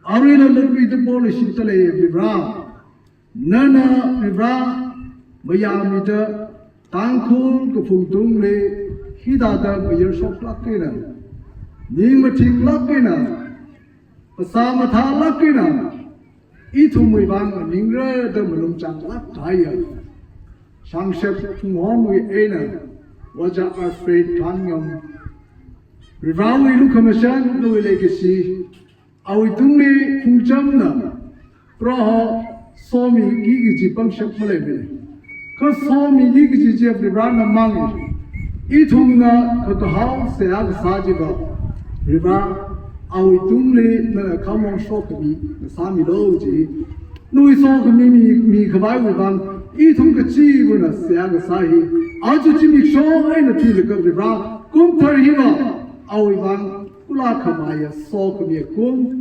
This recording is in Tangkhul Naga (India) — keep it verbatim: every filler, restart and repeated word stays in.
Aruila lukri te poli shinta lei Varivara. Nana Varivara mayāmida Tangkhul kaphungtungli hithāda mayar shoklāk eina, ning matinglāk eina, phasā mathālāk eina, ithumwui vang ningrada malung changlāk kahaiya Shangshep Phunghonwui eina Ojā Alfred Khangngyam, Varivarawui lukhamashan, nawui leikashi, awui tungli phungchamna, Proho somiki kaji pangshap maleimana. Kha somiki kaji chi Varivarana mangi. Ithumna kakahao seihā kasā chiva, Varivara, awui tungli nana khamong sokhami ngasāmilu ji. Nawui sokhami mi, mikhavaiwui vang, ithum kachivana seihā kasā hi, aja zimiksho eina thuilaga Varivara, kumthar hiva awui vang kula khamaya sokhami kum